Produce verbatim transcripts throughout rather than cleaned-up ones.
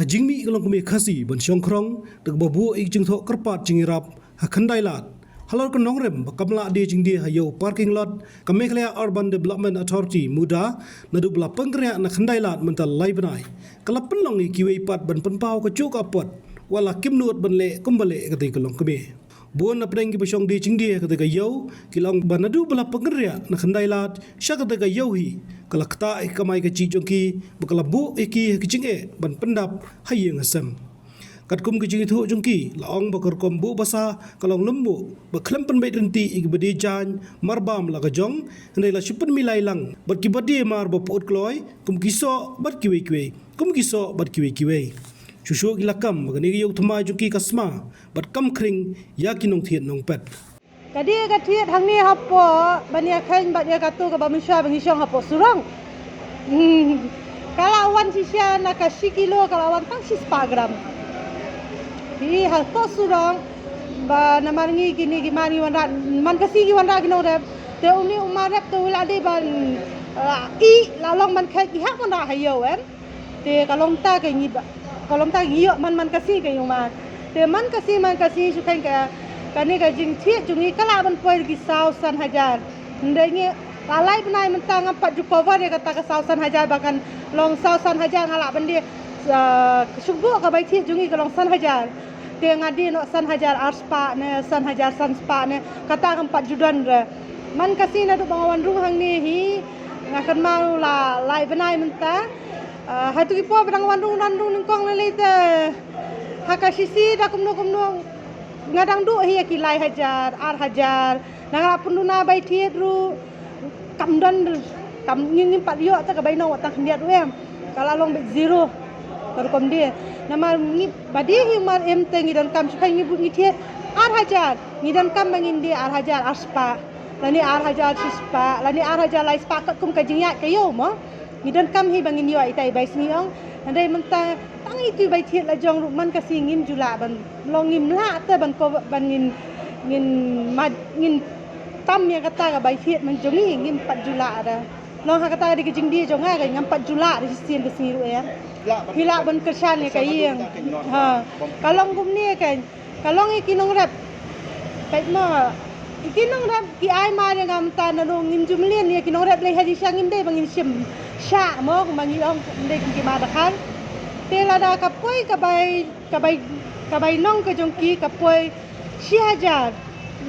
Ka jingmih ka longkmie Khasi ban shongkhrong da kaba buh ïa ki jingthoh kyrpad jingïarap ha Khyndailad halor ka nongrim ba kam lah die jingdie ha ïew parking lot ka Meghalaya Urban Development Authority, MUDA, naduh ba la pynkynriah na Khyndailad mynta lai bnai, ka la pynlong ïa kiwei pat ban pynpaw kajuh ka apot, wat la kim nud ban leh kumba leh katei ka longkmie. Bun na pdeng kiba shong die jingdie ha katei ka ïew ki la ong ba naduh ba la pynkynriah na Khyndailad sha katei ka ïew hi, ka la ktah ïa ka kamai kajih jong ki bad ka la buh ïa ki ha ka jingeh ban pyndap ha ïing ha sem. Katkum ka jingïathuh jong ki, la ong ba ka rukom buh basa ka long lymbuh bad khlem pynbeit ryntih ïa kiba die jaiñ marbam la ka jong, hynrei la shu pynmilai lang bad kiba die mar ba pyut kloi, kum ki soh bad kiwei kiwei, kum ki soh bad kiwei kiwei. Shuh shuh ki la kam ba kane ka ïew thymmai jong ki ka sma bad kam khring ïa ki nongthied nongpet. Ka die ka thied hangne hapoh ban ïakheiñ bad ïa kato kaba mynshuwa ba ngi shong hapoh surok. Hmm. Ka la wan shisha na ka shi kilo, ka la wan tang shispah gram. Hi hapoh surok ba namar ngi kine ki mar ngi wanrah, man Khasi ngi wanrah ki nongrep. Te une u mar rep te u la dei ban, ah, i la long ban kheit, i hap wanrah ha ïew, em. Te ka long ta ka ngi ba, ka long ta ngi ïoh man, man Khasi ka ïoh man. Te man Khasi, man Khasi shu kheiñ ka, kane ka jingthied jong ngi ka lah ban poi ki saw san hajar. Hynrei ngi la lai bnai mynta ngam pat ju cover ïa kata ka saw san hajar, ba kan long saw san hajar nga lah ban die, ah, ka shong buh ka bai thied jong ngi ka long san hajar. Te nga die noh san hajar arspah ne, san hajar sanspah ne, kata ngam pat ju don re. Man Khasi naduh ba nga wan rung hangne hi, nga kynmaw la lai bnai mynta. Ah, hato ki por ba dang wan rung, wan rung nyngkong lei lei te ha ka shi shi da kumno kumno nga dang duh hi ïa ki lai hajar, ar hajar. Nga la pynduna bai thied ruh kam don, kam, ngi ngim pat ïoh te ka bai nong wat tang khyndiat ruh, em. Ka la long beit zero. Ka rukom die. Namar ngi ba die hi mar em te ngi donkam shu kheiñ ngi buh ngi thied ar hajar. Ngi donkam ba ngin die ar hajar arspah, lane ar hajar shispah, lane ar hajar laispah, katkum ka jingïaid ka ïew mo. Ngi donkam hi ba ngin ïoh ita i bai sngi ong. Hynrei mynta tang itu i bai thied la jong ruh man Khasi ngim ju lah ban long, ngim lah te ban ko ban ngin, ngin mad, ngin tam ïa kata ka bai thied man jong ngi, ngim pat ju lah da. Long ha kata ka dei ka jingdie jong nga ka, ngam pat ju lah da shisien ka sngi ruh, em. Hi lah ban kyrshan ïa ka ïing. Ha. Ka long kumne ka. Ka long ïa ki nongrep. Peit mo, ïa ki nongrep ki ai mar ïa nga mynta, naduh ngim ju mlien ïa ki nongrep lei ha jingshisha ngim dei ba ngin shim shah mo, kumba ngi ong, ngim dei kum ki mar dkhar. Te lada ka poi ka bai, ka bai, ka bai nong ka jong ki ka poi shi hajar,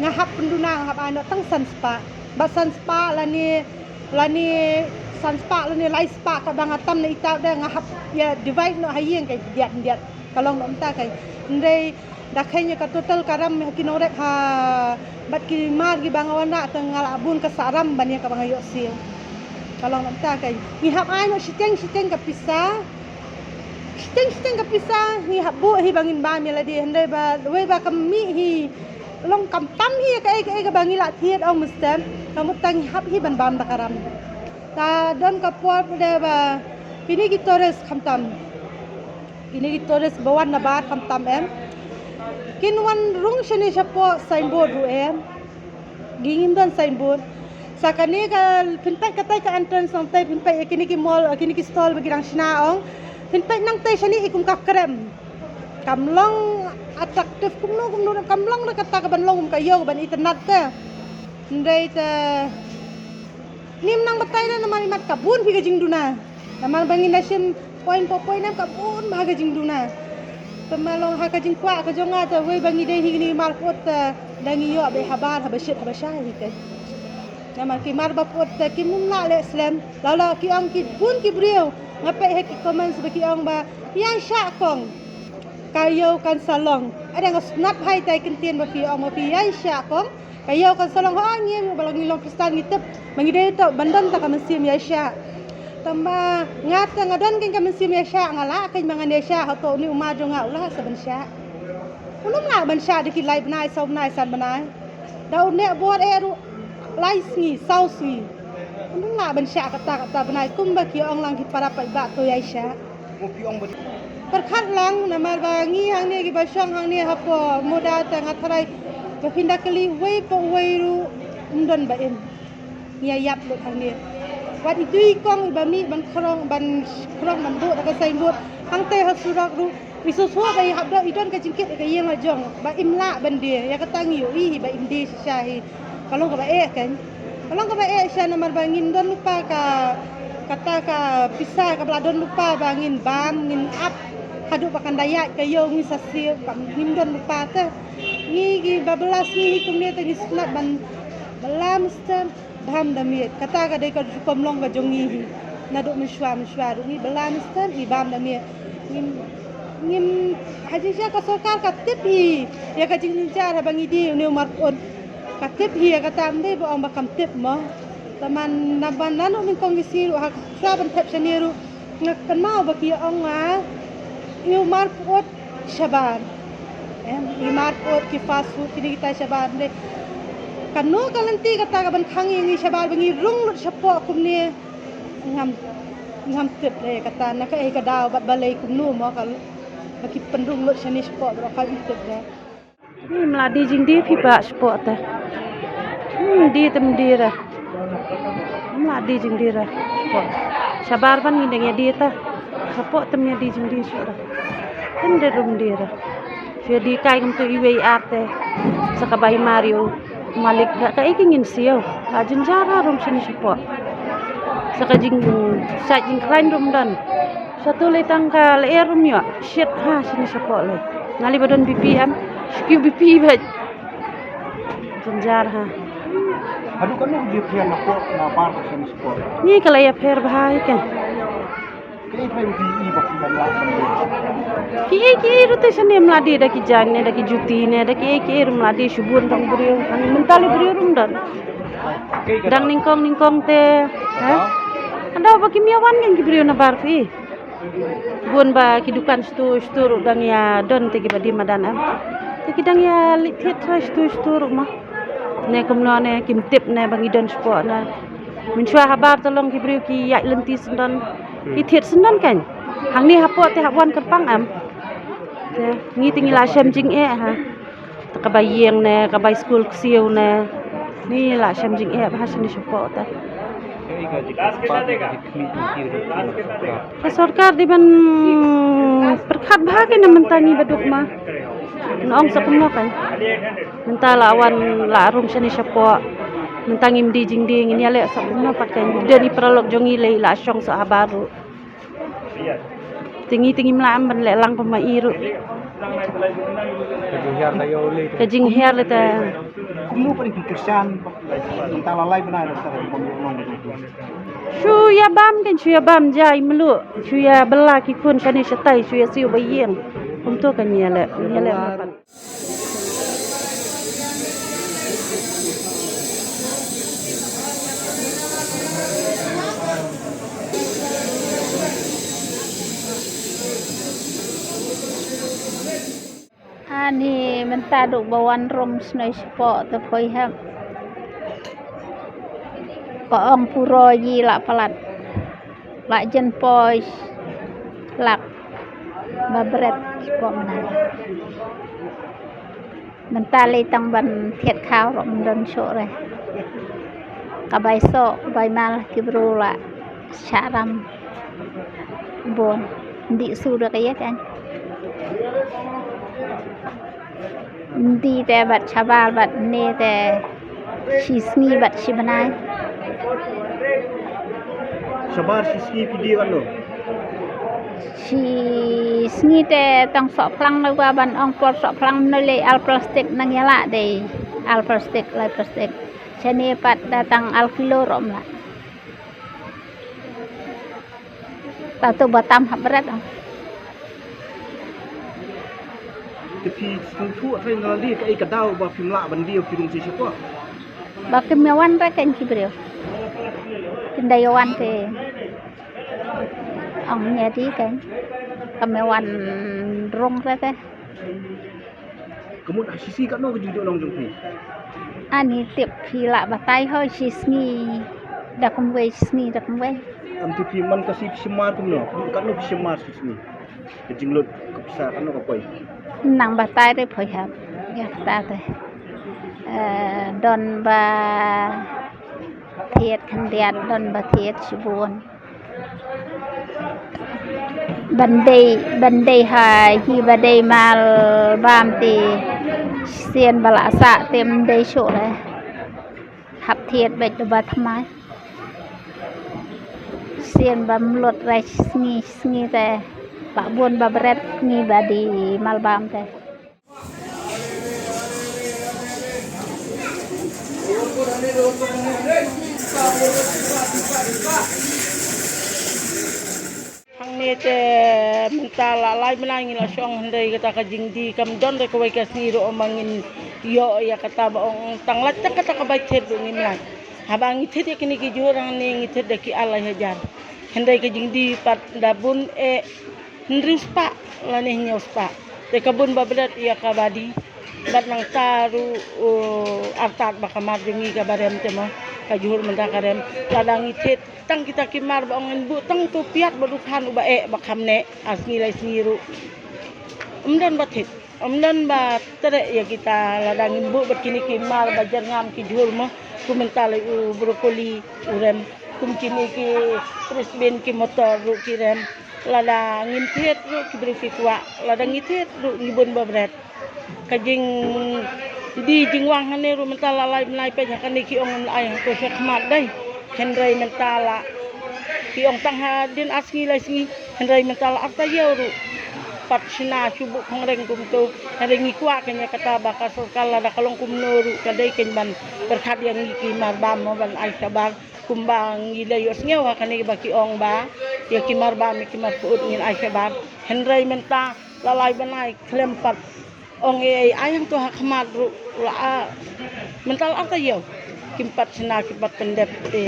nga hap pynduna, nga hap ai noh tang san spah. Bad san spah lane, lane san spah lane lai spah, katba nga tam na ita de nga hap ïa divide noh ha ïing ka diat diat. Ka long noh mynta ka. Hynrei da kheiñ ïa ka total ka ram ha ki nongrep ha bad ki mar kiba nga wanrah te nga lah bun ka sah ram ban ïa kaba nga ïoh siew. Ka long noh mynta ka. Ngi hap ai noh shiteng shiteng ka pisa. Shiteng shiteng ka pisa ngi hap buh hi ba ngin bam ïa lade, hynrei ba wei ba ka mih hi long kam tam hi kaei kaei kaba ngi lah thied ong mynstep. Ka mut tang ngi hap hi ban bam da ka ram. Ta don ka por de ba kine ki tourist khamtam. Kine ki tourist ba wan nabar khamtam em. Kin wan rung shane shapoh signboard ruh em. Ngi ngim don signboard. Sa kane ka phin peit katei ka entrance nangtei phin peit ïa kine ki mall, ïa kine ki stall ba ki dang shna ong. Phin peit nangtei shane i kum ka krem. Kam long attractive kumno kumno, kam long da kata ka ban long kum ka ïew ban itynnad te. Hynrei te ym nang batai da namar imat ka bun phi ka jingduna. Namar ba ngin da shim point pa point em ka bun ba ka jingduna. Te ma long ha ka jingkwah ka jong nga te wei ba ngi dei hi ngi mar put te da ngi ïoh beit habar haba shit haba shai hi te. Namar ki mar ba put te kim nym lah leh slem. Lada ki ong ki bun ki briew nga peit ha ki comments ba ki ong ba ïaishah kong. Ka ïew kan sa long. Ada nga sngap hai tai kyntien ba phi ong ba phi ïaishah kong. Ka ïew kan sa long ha ngi ba long ngi long Khristan ngi tip ba ngi dei to ban don ta ka mynsiem ïaishah. Tangba nga te nga don kein ka mynsiem ïaishah, nga lah kein ba ngan ïaishah, hato une u mar jong nga u lah sa ban shah? U nym lah ban shah da ki lai bnai, saw bnai, san bnai. Da u neh bor eh ruh lai sngi, saw sngi. U nym lah ban shah kata kata bnai kumba ki ong lang ki para paidbah to ïaishah. Pyrkhat lang namar ba ngi hangne kiba shong hangne hapoh MUDA te nga tharai ba phin da kylli wei pa wei ruh ym don ba im. Ngi ïa ïap lut hangne. Wat itu i kong iba mih ban khrong, ban khrong ban buh da ka signboard. Hangtei ha surok ruh i sosok ba i hap da i don ka jingkit ka ïeng la jong ba im lah ban die. Ïa kata ngi ïohi hi ba im die shisha hi. Ka long kaba eh kan. Ka long kaba eh shisha namar ba ngim don lypa ka, kata ka pisa kaba la don lypa ba ngin bam, ngin ap haduh ba kan da ïaid ka ïew ngi sa siew, kam ngim don lypa te. Ngi ki ba bylla sngi hi kumne te ngi sngewtynnat ban bylla mynstep bam da miet. Kata ka dei ka rukom long ka jong ngi hi. Naduh mynshuwa mynshuwa ruh ngi bylla mynstep ngi bam da miet. Ngim, ngim, ha jingshisha ka sorkar ka tip hi ïa ka jingjynjar haba ngi die ïa une u marput. Ka tip hi ïa kata, ym dei ba ong ba kam tip mo. Tangba namar naduh nyngkong ki sngi ruh ha ka shuwa ban thep shane ruh nga kynmaw ba ki ong nga ïa u marput shabar. Em, i marput, ki fast food, kine kita shabar. Ym dei kano ka lynti kata kaban khang ïa ngi shabar ba ngi rung lut shapoh kumne. Ngam, ngam tip re kata na kaei ka daw bad balei kumno mo ka, ba ki pynrung lut shane shapoh baroh kam tip re. Ym lah die jingdie phi ba shapoh te. Ym die te ym die re. Ym lah die jingdie re shapoh. Shabar ban ngin dang ïa die te. Shapoh te ym ïa die jingdie shuh re. Te ym die rum die re. Shu ïa die kai kumto iwei i ar te. Sa ka bai mar ïa u malik, kaei ka ngin siew. La jynjar harum shane shapoh. Sa ka jing, sa jingkhlaiñ rum don. Sa tu lei tang ka lyer rum ïoh. Shit ha shane shapoh lei. Nga lei ba don B P em. Shu kiew B P bad. Jynjar ha. Haduh katno ka jingpher na pok na bar ka shane shapoh? Ngi ka la ïapher bha hi kan. Kaei kaei ruh ki i ba ki ban lak ban leh. Kiei kiei ruh te shane ym lah die da ki jaiñ ne da ki juti ne da kiei kiei ruh ym lah die shu bun dang briew. Mynta lei briew ruh ym don. Dang nyngkong nyngkong te. Ha? Ynda ba kim ïa wan ngan ki briew na bar phi. Bun ba ki dukan shtu shtu ruh dang ïa don te kiba die madan em. Te ki dang ïa leit thied trai shtu shtu ruh ma. Ne kumno ne kim tip ne ba ngi don shapoh ne. Mynshuwa habar te long ki briew ki ïaid lynti syndon. Ki thied syndon kan. Hangne hapoh te hap wan kyrpang em. Te ngi te ngi la shem jingeh ha. Te ka bai ïeng ne ka bai skul ksiew ne. Ngi la shem jingeh bha shane shapoh te. Ka sorkar dei ban pyrkhat bha kein na mynta ngi ba duk ma. Ngi ong sa kumno kan. Mynta la wan la rung shane shapoh. Mynta ngim die jingdie ngin ïaleh sa kumno pat kan. Dei ni paralok jong ngi lei la shong sa habar ruh. Te ngi te ngim lah ban leh lang pynban i ruh. Ka jinghiar ka ïoh lei. Ka jinghiar lei te. Kumno pat phi kyrshan mynta la lai bnai da sa ka jingpynlong. Shu ïa bam kan shu ïa bam jai mluh shu ïa bylla ki khun shane shatai shu ïa siew ba ïeng. Kumto kan ïa leh ïa leh. Ani mynta duk ba wan rung shnoi shapoh te poi hep. Ka ong puro yi la palat. La jen poi lak ba bret shapoh mynta. Mynta lei tang ban thied khaw ruh ym don shuh re. Ka bai soh ka bai mal ki bru la shah ram bun. Ndi su da ka ïa kan. Ndi te bad shabar bad ne te shi sngi bad shi bnai. Shabar shi sngi phi die katno? Shi sngi te tang soh phlang na ba ban ong por soh phlang mno lei al plastik nang ïa la dei al plastik lai plastik. Shane pat da tang al kilo rom la. Ta tu ba tam hap bret ah. Te phi sngewthuh athai na lade kaei ka daw ba phim lah ban die phi rung shi shapoh? Ba kim ïa wan re kan ki briew. Kin da ïa wan te ong ïa die kan. Kam ïa wan rung re te. Ka mut ha shi sngi katno ka jingdon long jong phi? Ani tip phi lah batai ho shi sngi da kumwei shi sngi da kumwei. Am tip phi man ka shi phi shimar kumno? Katno phi shimar shi sngi? Ka jinglut ka pisa katno ka poi? Nang batai re poi ha. Ya kata te. Eh, don ba Thied khyndiat don ba thied shibun. Ban dei, ban dei ha hi ba dei mar bam te. Sien ba la sa tem dei shuh le. Hap thied beit ba thymmai. Sien ba mlut rai sngi sngi te. Ba bun ba bret ngi ba di mar bam te. Hangne te mynta la lai bnai ngi la shong hynrei kata ka jingdie kam don re kawei ka sngi ruh ma ngin ïoh ïa kata ba ong tang lait tang kata ka bai thied ruh ngim lait. Haba ngi thied ïa kine ki jhur hangne ngi thied da ki ar lai hajar. Hynrei ka jingdie pat da bun eh hynriew spah lane hynñiew spah. Te ka bun ba bret ïa ka ba die. Bad nangta ruh, uh, artat ba ka mar jong ngi ka ba rem te mo. Ka jhur mynta ka rem. Lada ngi thied tang kita ki mar ba ong ngan buh tang tu piat ba dukhan uba eh ba kham ne ar sngi lai sngi ruh. Ym don ba thied. Ym don ba treh ïa kita lada ngim buh bad kine ki mar ba jyrngam ki jhur mo. Kum mynta lei u broccoli u rem. Kum kine ki french bean ki motor ruh ki rem. Lada ngim thied ruh ki briew ki kwah. Lada ngi thied ruh ngi bun ba bret. Ka jingdie jingwang hangne ruh mynta la lai bnai peit ha kane ki ong ngam la ai ha to sha khmat dei. Hynrei mynta la ki ong tang hadien ar sngi lai sngi. Hynrei mynta la ar taïew ruh. Pat shna shu buh khongreng kumto. Hynrei ngi kwah kane kata ba ka sorkar lada ka long kumno ruh ka dei kein ban pyrkhat ïa ngi ki mar bam mo ban ai shabar. Kumba ngi la ïohsngew ha kane ba ki ong ba ïa ki mar bam ïa ki mar pyut ngin ai shabar. Hynrei mynta la lai bnai khlem pat ong ei ei ai hangto ha khmat ruh la a. Mynta la ar taïew kim pat shna kim pat pyndep te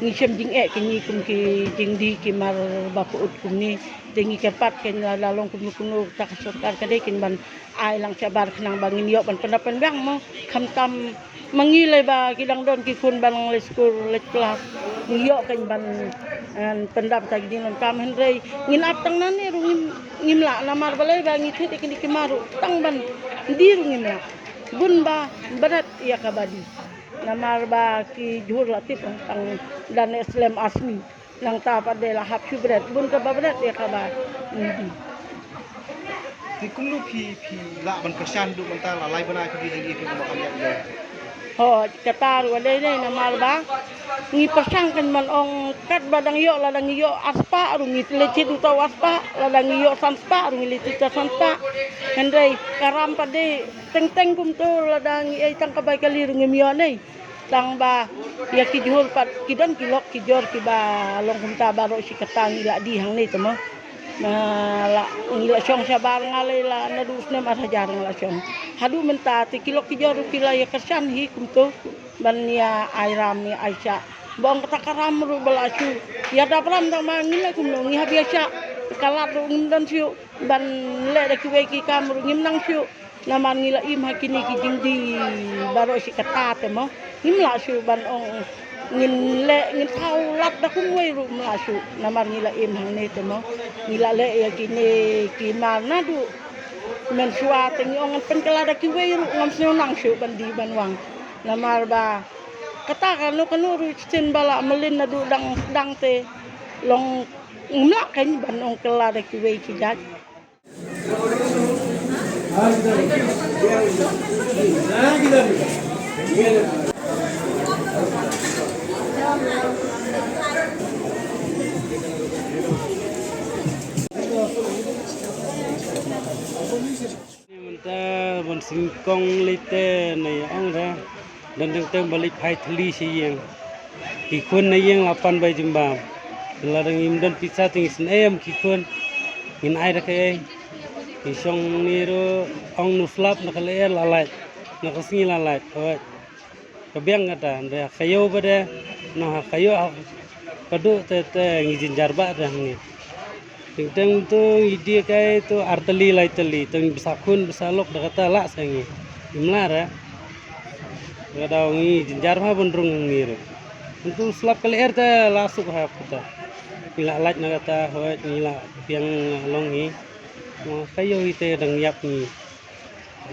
ngi shem jingeh kine kum ki jingdie ki mar ba pyut kumne. Te ngi kyrpad kein lada long kumno kumno ta ka sorkar ka dei kein ban ai lang shabar khnang ba ngin ïoh ban pyndap pynbiang mo. Khamtam ma ngi lei ba ki dang don ki khun ba nang leit skul leit klas. Ngi ïoh kein ban, eh, pyndap ta ki jingdonkam hynrei ngin ap tang nangne ruh ngim, ngim lah namar balei ba ngi thied ïa kine ki mar ruh tang ban die ruh ngim lah. Bun ba bret ïa ka ba die. Namar ba ki jhur la tip tang da ne slem ar sngi. Nangta pat de la hap shu bret bun ka ba bret ïa ka ba. Te kumno phi, phi lah ban kyrshan duh mynta la lai bnai phi dei phi kumba kam ïap ïa. Ho, kata ruh dei dei namar ba ngi pyrshang kan ban ong katba dang ïoh la dang ïoh ar spah ruh ngi leit thied uta u ar spah, la dang ïoh san spah ruh ngi leit thied uta san spah. Hynrei ka ram pat dei teng teng kumto la dang ei tang ka bai kali ruh ngim ïoh nei. Tang ba ïa ki jhur pat ki don ki lok ki jor kiba long kumta baroh shi katta ngi la die hangne te mo. Na la ngi la shong shabar nga lei la naduh snem ar hajar nga la shong. Haduh mynta te ki lok ki jor ruh ki la ïa kyrshan hi kumto ban ïa ai ram ïa ai shah. Ba ong kata ka ram ruh ba la shu ïa dap ram tang ba ngin leh kumno ngi hap ïa shah. Ka lad ruh ngim don shuh ban leh da kiwei ki kam ruh ngim nang shuh. Namar ngi la im ha kine ki jingdie baroh shi katta te mo. Ngim lah shuh ban ong ngin leh ngin thaw lad da kumwei ruh ngim lah shuh. Namar ngi la im hangne te mo. Ngi la leh ïa kine ki mar naduh mynshuwa te ngi ong ngan pynkylla da kiwei ruh ngam sngew nang shuh ban die ban wang. Namar ba kata kano kano ruh shisien ba la mlien naduh dang dang te long ngim lah kein ban ong kylla da kiwei ki jait. Mynta ban sngewkong lei te na ïa ong ra. Don teng teng ba leit phai thylli sha ïing. Ki khun na ïing la pan bai jingbam. Te lada ngim don pisa te ngi sngewsih em ki khun. Ngin ai da kaei. Ki shong ni ruh ong nu slap na ka lyer la lait. Na ka sngi la lait. Hooid. Ka biang kata, hynrei ha ka ïew ba dei, na ha ka ïew ha ka duh te te ngi jynjar ba te hangne. Teng teng to ngi die kai to ar tylli lai tylli, to ngi bsa khun bsa lok da kata lah sa ngi. Ngim lah re. Ka daw ngi jynjar ba ban rung hangne re. Tentu slap ka lyer te la suk ha kata. Ngi la lait na kata, hooid ngi la biang long ngi. Na ka ïew hi te dang ïap ngi.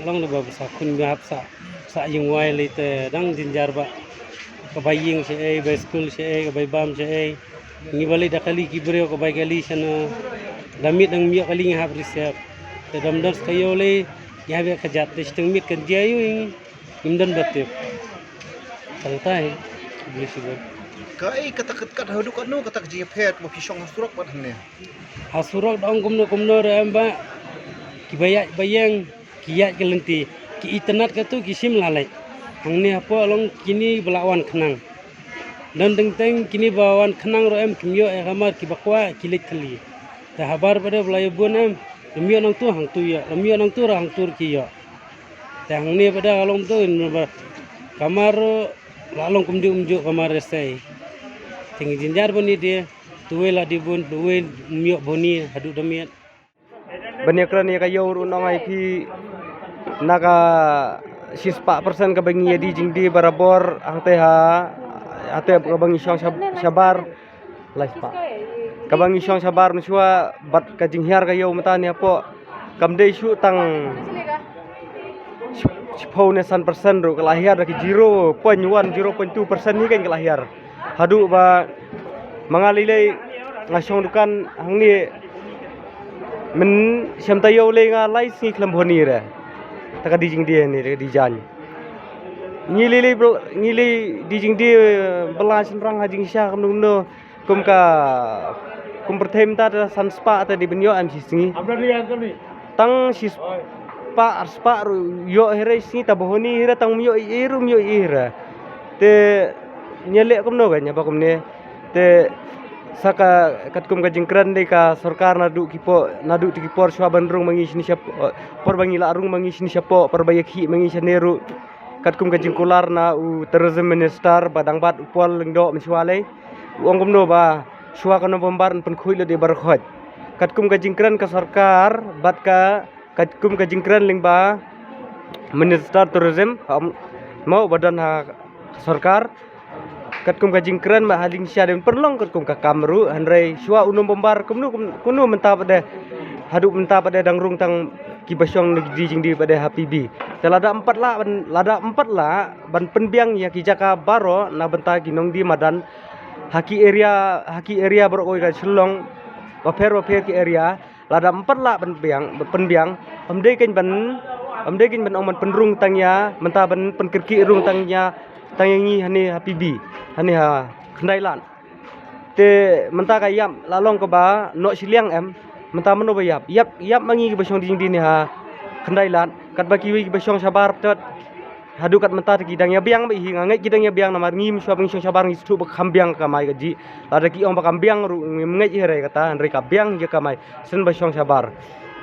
Long da ba bsa khun ba hap sa, sa ïing wai lei te dang jynjar ba. Ka bai ïing shaei, bai skul shaei, ka bai bam shaei. Ngi ba leit da kali ki briew, ka bai kali shano. Da miet dang ym ïoh kali ngi hap reserve. Te dam dam ska ïoh lei ngi hap ïa ka jat. Te shiteng miet kan jia ïu ïing. Ngim don ba tip. Tang tai. Beli sibuk. Kaei kata kat kat haduh katno kata ka jingïapher ba phi shong ha surok bad hangne. Ha surok da ong kumno kumno re em ba. Ki ba ïaid ba ïeng. Ki ïaid ka lynti, ki itynnad katu ki shim la leit. Hangne hapoh long kine ba la wan khnang. Don teng teng kine ba wan khnang ruh em kim ïoh ïa ka mar ki ba kwah ki leit kali. Te habar ba dei ba la ïa bun em, ym ïoh nangtu hangtu ïoh, ym ïoh nangtu ruh hangtu ruh ki ïoh. Te hangne ba dei ka long tu ba ka mar ruh la long kumjuh kumjuh ka mar re sei. Te ngi jynjar ba ni de, tuwei la dei bun, tuwei ym ïoh ba ni haduh da miet. Ban ïakren ïa ka ïew ruh nong ai phi na ka shispah persen kaba ngi ïa die jingdie barabor hangtei ha hangtei kaba ngi shong shab- shabar lai spah kaba ngi shong shabar mynshuwa bad ka jinghiar ka ïew mynta ne hapoh kam dei shuh tang shiphew ne san persen ruh ka la hiar da ki zero point one, zero point two persen hi kan ka la hiar. Haduh ba ma nga lei lei nga shong dukan hangne men shem taïew lei nga lai sngi khlem bhoni re. Ta ka die jingdie ne ta ka die jaiñ. Ngi lei lei bel- ngi lei die jingdie bela shynrang ha jingshisha kumno kumno kum ka kum pyrthei mynta ta san spah ta dei ban ïoh em shi sngi. Tang shi spah ar spah ruh ïoh hi re sngi ta bhoni hi re tang ym ïoh i ruh ym ïoh i re. Te ngi leh kumno ka ngi ba kumne. Te sa ka katkum ka jingkren dei ka sorkar naduh ki por naduh ti ki por shuwa ban rung ma ngi shini shapoh, por ba ngi la rung ma ngi shini shapoh, por ba ïa khih ma ngi shane ruh. Katkum ka jingkular na u tourism minister ba dang bat u Paul Lyngdoh mynshuwa lei. U ong kumno ba shuwa ka November yn pynkhuid lut ïa baroh khoit. Katkum ka jingkren ka sorkar bad ka katkum ka jingkren lyngba minister tourism, um, mo ba don ha sorkar. Katkum ka jingkren ma ha jingshisha dei pynlong katkum ka kam ruh hynrei shuwa u November kumno kum- kumno mynta pat de haduh mynta pat de dang rung tang ki ba shong na die jingdie pat de ha P B. Te lada ym pat lah ban lada ym pat lah ban pynbiang ïa ki jaka baroh na bynta ki nongdie madan ha ki area ha ki area baroh kawei ka Shillong bapher bapher ki area. Lada ym pat lah ban biang ban pynbiang ym dei kan ban ym dei kan ban ong ban pynrung tang ïa mynta ban pynkyrkieh rung tang ïa tang ïa ngi hane ha P B hane ha Khyndai Lad. Te mynta ka ïap la long kaba noh shiliang em mynta mano ba ïap ïap ïap ma ngi kiba shong die jingdie ne ha Khyndai Lad katba kiwei kiba shong shabar pat. Haduh kat mynta te ki dang ïa biang ba hi nga ngeit ki dang ïa biang namar ngi mynshuwa ba ngi shong shabar ngi sdang ba kham biang ka kamai ka jih. Lada ki ong ba kam biang ruh ngim ngeit hi re kata hynrei ka biang hi ka kamai shen ba shong shabar.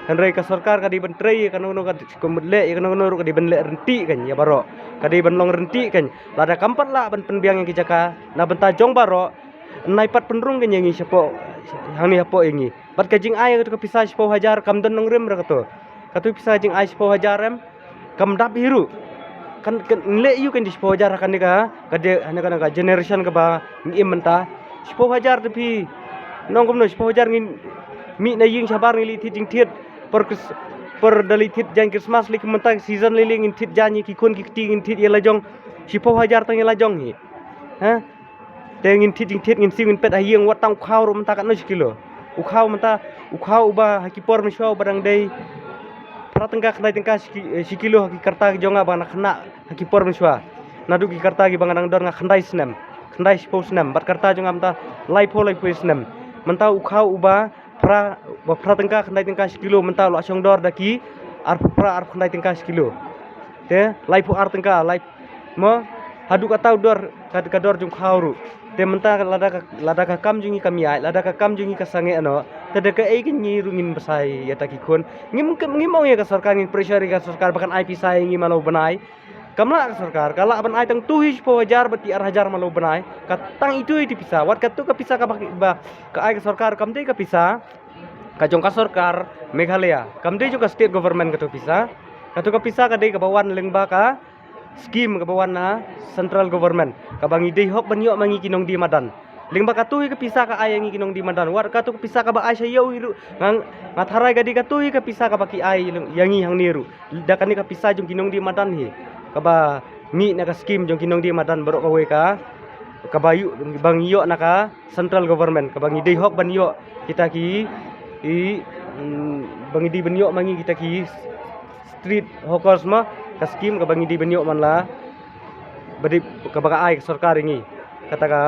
Hynrei ka sorkar ka dei ban trei ïa kano kano ka kumut leh ïa kano kano ruh ka dei ban leh rynti kan ïa baroh. Ka dei ban long rynti kan lada kam pat lah ban pynbiang ïa ki jaka na bynta jong baroh. Nai pat pynrung kan ïa ngi shapoh hangne hapoh ïa ngi. Bad ka jingai ka tu ka pisa shiphew hajar kam don nongrim re ka tu. Ka tu pisa jingai shiphew hajar em. Kam dap hi ruh kan kan leh ïu kan di shiphew hajar ha kane ka ka de ha kane ka generation kaba ngi im mynta. Shiphew hajar te phi nong kumno shiphew hajar ngin mih na ïing shabar ngi leit thied jingthied por kris por da leit thied jaiñ Krismas leit mynta season lei lei ngin thied jaiñ ki khun ki kti ngin thied ïa la jong. Shiphew hajar tang ïa la jong hi. Ha. Te ngin thied jingthied ngin siew ngin pet ha ïing wat tang u khaw ruh mynta katno shi kilo. U khaw mynta u khaw uba ha ki por mynshuwa uba dang dei phra tyngka khyndai tyngka shi ki- eh, shi kilo ha ki karta ki jong nga ba nga khynnah ha ki por mynshuwa. Naduh ki karta kiba nga dang don nga khyndai snem khyndai shiphew snem bad karta jong nga mynta laiphew laiphew snem. Mynta u khaw uba phra ba phra tyngka khyndai tyngka shi kilo mynta u la shong dor da ki arphew phra arphew khyndai tyngka shi kilo. Te laiphew ar tyngka lai mo haduh kata u dor ka ka dor jong u khaw ruh. Te mynta lada ka lada ka kam jong ngi kam ïaid lada ka kam jong ngi ka sangeh ano. Te da kaei ka ngi ruh ngin bsa ïa ta ki khun ngim ngim ong ïa ka sorkar ngin pressure ïa ka sorkar ba kan ai pisa ïa ngi man la u bnai. Kam lah ka sorkar ka lah ban ai tang tu hi shiphew hajar bad ki ar hajar man la u bnai. Ka tang itu hi ti pisa wat katu ka pisa ka ba ka ai ka sorkar kam dei ka pisa ka jong ka sorkar Meghalaya kam dei jong ka state government katu pisa. Katu ka pisa ka dei kaba wan lyngba ka skim kaba wan na central government kaba ngi dei hok ban ïoh ma ngi ki nongdie madan. Lyngba katu hi ka pisa ka ai ïa ngi ki nongdie madan wat katu ka pisa kaba ai sha ïew hi ruh nga nga tharai ka dei katu hi ka pisa kaba ki ai ïa ngi hangne ruh. Da kane ka pisa jong ki nongdie madan hi kaba mih na ka skim jong ki nongdie madan baroh kawei ka kaba ïoh, ba ngi ïoh na ka central government, kaba ngi dei hok ban ïoh kita ki, i, mm, ba ngi dei ban ïoh ma ngi kita ki street hawkers ma, ka skim kaba ngi dei ban ïoh man la, ba dei kaba ka ai ka sorkar ïa ngi kata ka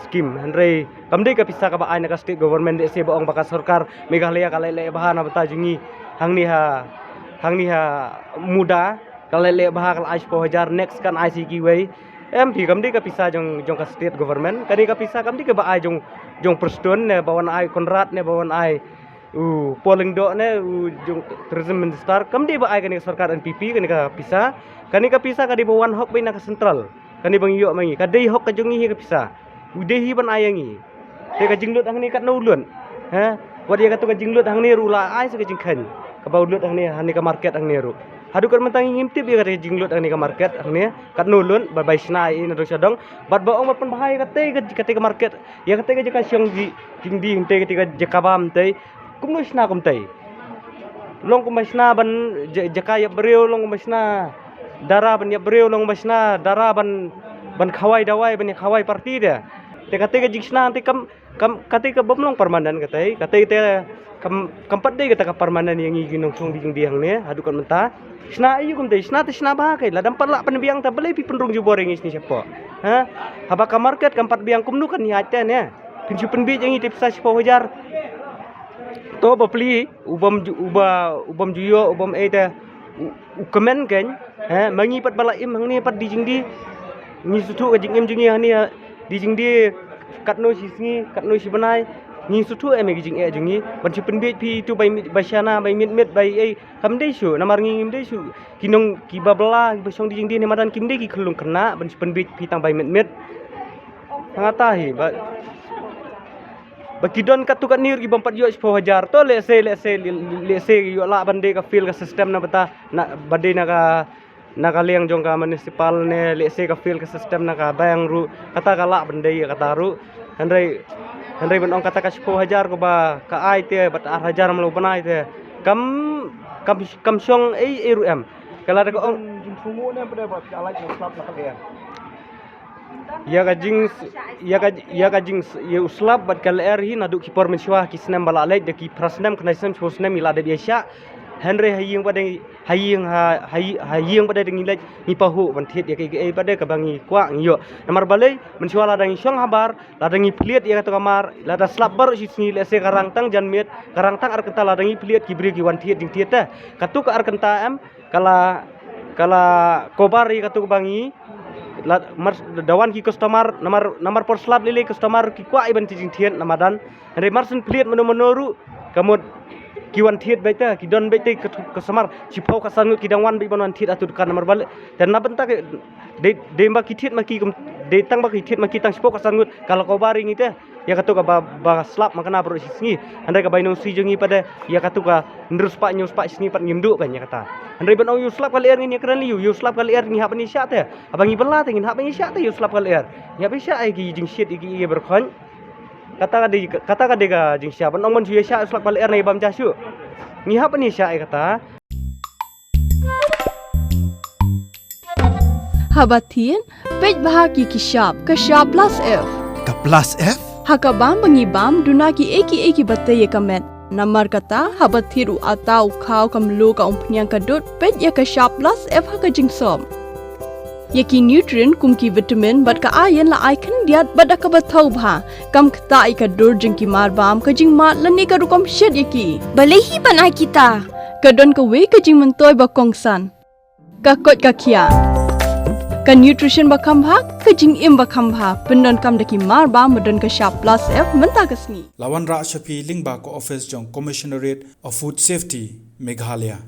skim. Hynrei kam dei ka pisa kaba ai na ka state government, dei se ba ong ba ka sorkar Meghalaya ka leh leh bha na bynta jong ngi hangne ha, hangne ha muda, ka leh leh bha, ka la ai shiphew hajar, next kan ai sa kiwei. Em phi, kam dei ka pisa jong, jong ka state government, kane ka pisa kam dei kaba ai jong, jong Prestone ne ba wan ai Conrad ne ba wan ai u Paul Lyngdoh ne u jong tourism minister, kam dei ba ai kane ka sorkar N P P kane ka pisa. Kane ka pisa ka dei ba wan hok beit na ka central. Kane ba ngi ïoh ma ngi, ka dei hok ka jong ngi hi ka pisa. U dei hi ban ai ïa ngi. Te ka jinglut hangne katno u lut? Ha? Wat ïa katu ka jinglut hangne ruh la ai sa ka jingkheiñ kaba u lut hangne, hangne ka market hangne ruh. Haduh kat mynta ngi ngim tip ïa katu ka jinglut hangne ka market hangne katno u lut, ba bai shna ïa i na dong sha dong. Bad ba ong ba pynbha ïa kata ka, kata ka market, ïa kata ka jaka shong ji, jingdie hangtei, kata ka jaka bam tei. Kumno shna kumtei? Long kumba shna ban ja-, jaka ïap briew, long kumba shna dara ban ïap briew, long kumba shna dara ban, ban khawai dawai, ban ïa khawai party de. Te kata ka jingshna te kam, kam, kata ka bym long permanent kata, kata te kam, kam pat dei kata ka permanent ïa ngi ki nongshong die jingdie hangne haduh kat mynta. Shna aïu kumtei? Shna te shna bha kai, lada ym pat lah pynbiang ta balei phi pynrung jubor ïa ngi shane shapoh? Ha? Haba ka market kam pat biang kumno kan ïaid te ne? Phin shu pynbiej ïa ngi te pisa shiphew hajar. To ba pli, u bym ju-, u ba, u bym ju ïoh, u bym ei te, u, u kmen kein, ha, ma ngi pat ba la im hangne pat die jingdie. Ngi sngewthuh ka jingim jong ngi hangne, ha, die jingdie katno shi sngi, katno shi bnai. Ngi sngewthuh em ïa ka jingeh jong ngi. Ban shu pynbiej phi tu bai mit, bai shna, bai mit mit, bai ei. Kam dei shuh, namar ngi ngim dei shuh ki nong, kiba bylla, kiba shong die jingdie ne madan, kim dei ki khyllung khynnah ban shu pynbiej phi tang bai mit mit. Hangta hi ba, ba ki don katto katne ruh ki bym pat ïoh shiphew hajar. To lehse, lehse, lehse ïoh lah ban dei ka fail ka system na bynta, na, ban dei na ka, na ka liang jong ka municipal ne, lehse ka fail ka system na ka bank ruh. Kata ka lah ban dei kata ruh. Hynrei, hynrei ban ong kata ka shiphew hajar kaba ka ai te bad ar hajar mlaw bnai te, kam, kam, kam shong ei ei ruh em. Ka lada ka ong jingthmu ne pat ba phi alai na slap na ka liang. Ïa ka jing, ïa ka, ïa ka jing, ïa u slap bad ka lyer hi naduh ki por mynshuwa, ki snem ba la leit, da ki phra snem, khyndai snem, shiphew snem ngi la dep ïa shah. Hynrei ha ïing pat de, ha ïing ha, ha ï-, ha ïing pat de ngi leit, ngi pahuh ban thied ïa kaei kaei pat de kaba ngi kwah ngi ïoh. Namar balei, mynshuwa lada ngi shong habar, lada ngi plie ïa katu ka mar, lada slap baroh shi sngi, lehse ka rang tang janmiet, ka rang tang ar kynta, lada ngi plie ki briew ki wan thied jingthied te. Katu ka ar kynta em, ka la, ka la cover ïa katu kaba ngi, la, mar, da wan ki customer, namar, namar por slap lei lei customer ki kwah ïa ban thied jingthied na madan. Hynrei mar shen plie mano mano ruh, ka mut ki wan thied beit te, ki don beit te ka, customer shiphew khatsan ngut ki dang wan beit ban wan thied ha tu dukan namar balei. Te na bynta ka, dei, dei ba ki thied ma ki kum, dei tang ba ki thied ma ki tang shiphew khatsan ngut, ka la cover ïa ngi te. Ïa katu kaba, ba slap ma kane baroh shi sngi. Hynrei ka bai nongsi jong ngi pat de, ïa katu ka hynriew spah hynñiew spah shi sngi pat ngim duh kein ïa kata. Hynrei ban ong ïa u slap ka lyer ngin ïakren ïa u, ïa u slap ka lyer ngi hap ban ïa shah te. Haba ngi bylla te ngin hap ban ïa shah te ïa u slap ka lyer. Ngi hap ban ïa shah ïa ki jingshitom ïa ki ïa barkhon. Kata ka dei, kata ka dei ka jingshah, ban ong ban shu ïa shah u slap ka lyer ne bam ja shu. Ngi hap ban ïa shah ïa kata. Haba thied, peit bha ki ki shap, ka shap plus F. Ka plus F? Ha ka bam ba ngi bam, duna kiei kiei kiba tei ïa ka met. Namar kata, haba thied u atta, u khaw, ka mluh, ka umphniang, ka dud, peit ïa ka shap plus F ha ka jingsop. Ïa ki nutrient kum ki vitamin bad ka iron la ai khyndiat bad da kaba thaw bha. Kam ktah ïa ka dur jong ki marbam, ka jingmad lane ka rukom shet ïa ki. Balei hi ban ai kita? Ka don kawei ka jingmyntoi ba kongsan. Ka koit ka khiah. Ka nutrition ba kham bha, ka jingim ba kham bha. Pyndonkam da ki marbam ba don ka shap plus F mynta ka sngi. La wanrah sha phi lyngba ka office jong Commissionerate of Food Safety, Meghalaya.